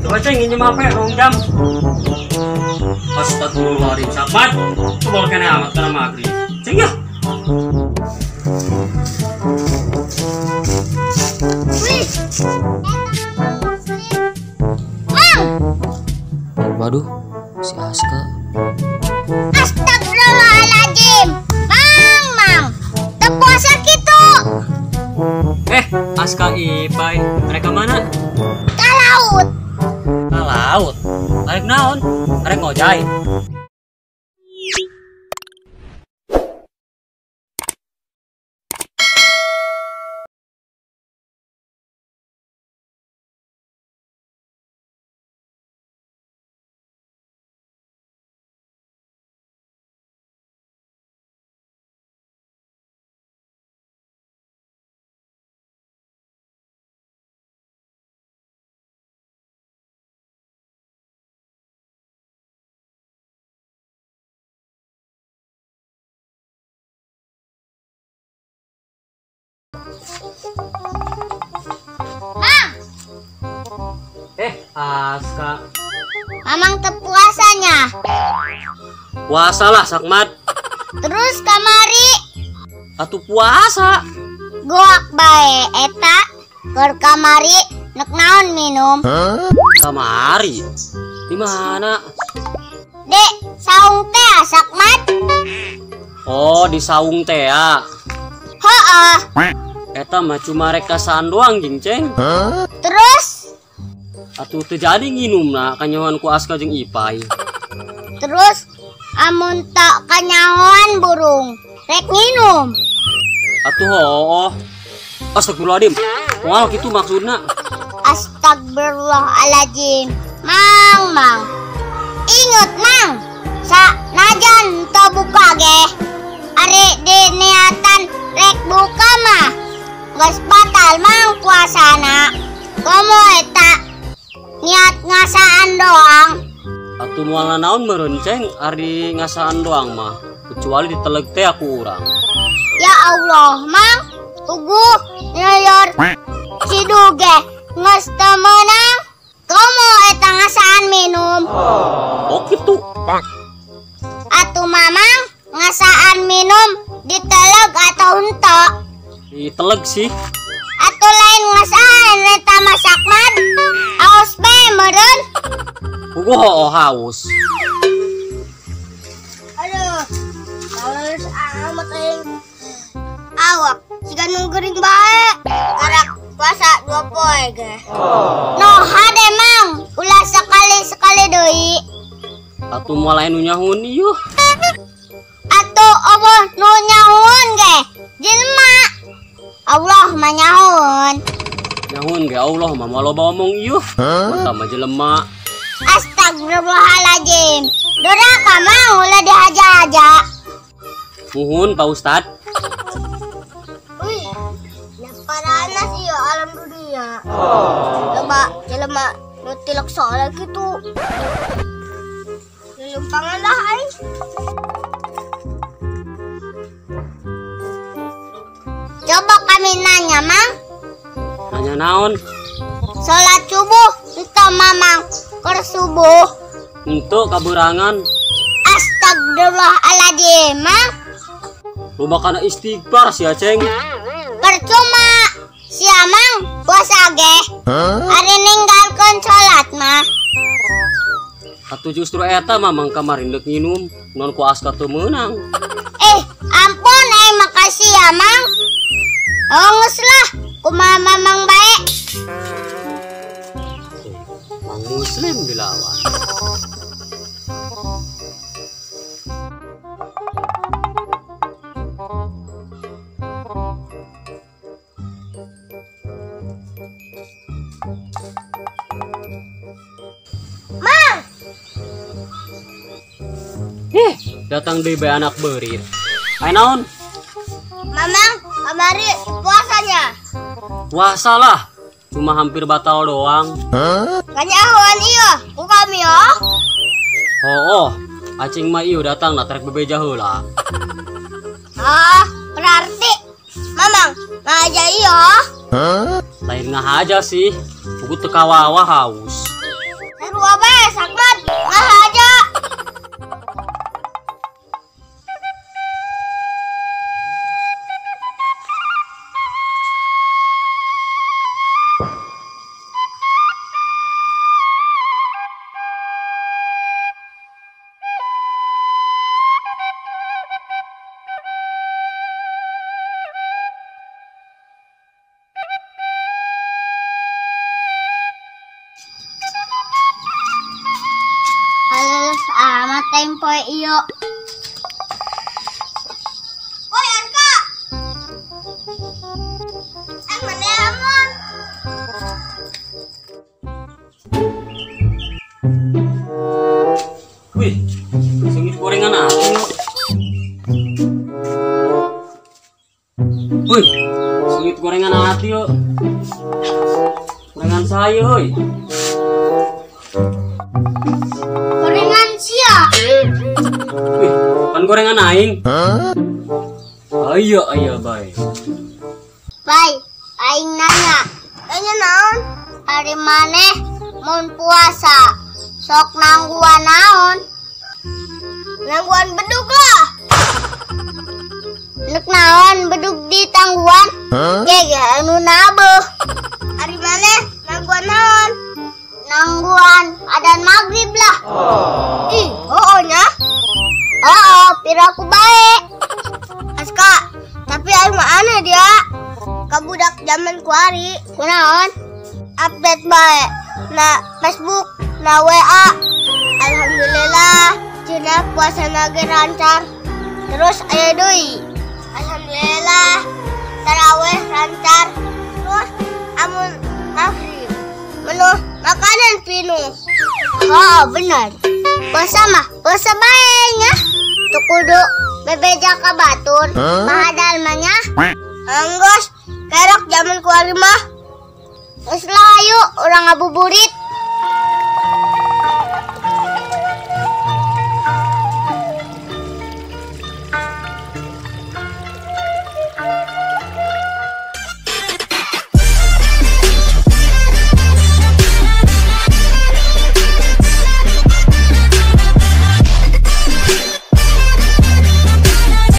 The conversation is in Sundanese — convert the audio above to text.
Coba ceng nginjem HP rong jam. Astagfirullahaladzim, sahabat. Coba kena amat karena maghrib. Ceng ya. Wih. Mang. Waduh, si Aska. Astagfirullahaladzim. Mang, mang. Teu puasa kitu. Aska Ipai, mereka mana? Ka laut. Ka laut? Arek naon? Arek ngojay. Mang. Aska. Mamang teu puasanya. Puasa lah, Sakmat. Terus kamari? Atuh puasa. Goak bae eta. Keur kamari nek naon minum? Kamari? Di mana? Dek, saung teh, Sakmat. Oh, di saung teh ya. Heeh. Eta mah cuma rekasaan doang jeung ceng. Terus? Atuh teu jadi nginumna kanyahoan ku Aska jeung Ipai. Terus amun tak kanyahoan burung rek nginum. Atuh hooh. Astagfirullahaladzim. Moal kitu maksudna. Astagfirullahaladzim. Mang, mang. Ingat mang, sa najan teu buka ge. Ari di niatan rek buka mah geus batal mang puasana. Komo eta niat ngasaan doang. Atuh moal naon meureun ceng ari ngasaan doang mah, kecuali diteleg teh aku urang. Ya Allah mang, puguh nyayor cidu ge geus teu meunang. Komo eta ngasaan minum. Oh kitu. Atuh mamang ngasaan minum diteleg atau henteu? Diteleg sih. Atuh lain ngasaan eta masak mad. Haus bae meureun. Puguh hooh haus. Aduh, males amat aing. Awak siga nu geuring bae. Karak puasa 2 poe ge. No hade mang, ulah sekali-sekali deui. Atuh moal aya nu nyahun ieu. Atuh eueuh nu nyahun ge jelema. Allah mah nyahun. Nyahun ge Allah mah moal loba omong ieu. Mata mah jelema. Astagfirullahaladzim. Doraka mang ulah dihaja-haja. Muhun Pak Ustad. Wih, parana sih ya alam dunia. Jelema, jelema nu tilok soalnya gitu. Lelumpangan lah aing. Coba kami nanya, Mang. Nanya naon? Salat subuh entah mamang keur subuh. Untuk kaburangan. Astagfirullahaladzim, Mang. Loba kana istighfar sia, Ceng. Percuma sia Mang puasa ge. Ari ninggalkeun salat mah. Atuh justru eta mamang kamarin deuk nginum, non ku Aska teu meunang. Ampun aing makasih ya, Mang. Oh, geus lah, kumaha mamang bae. Mang muslim dilawan. Mang. Datang deui bae anak beurit. Aya naon? Mamang, kamari puasanya. Puasa lah, cuma hampir batal doang. Kanyahoan ieu, ku kami yo. Hooh, acing mah ieu datang na trek bebeja heula. Ah, berarti Mamang ngaja ieu. Lain ngahaja sih. Pugu teu kawawa haus. Sarua bae sakmat, ngahaja. Halus amat tempo iyo. Woi Arka. Mana amon? Wih, sengit gorengan apa? Wih, sengit gorengan hati yo. Gorengan saya, woi. Gorengan sia. Wih, kan gorengan aing. Ayo, ayo, bae. Bae, aing nanya. Nanya naon? Ari maneh mun puasa sok nangguan naon? Nangguan bedug lah. Nek naon bedug di tangguan? Gege anu nabeuh. Ari maneh nangguan naon? Nangguan adan maghrib lah. Ih, oh nya. Oh, piraku bae. Aska, tapi aing mah aneh dia. Kabudak zaman kuari, kunaon? Update bae na Facebook, na WA. Alhamdulillah, cenah puasa ge lancar. Terus aya deui. Alhamdulillah, taraweh lancar. Terus amun maghrib menu makanan pinuh. Oh, benar. Puasa mah, puasa bae nya. Teu kudu bebeja ka batur, mahadal mah nya. Anggus, kerok zaman kuari mah. Geus lah ayo urang ngabuburit.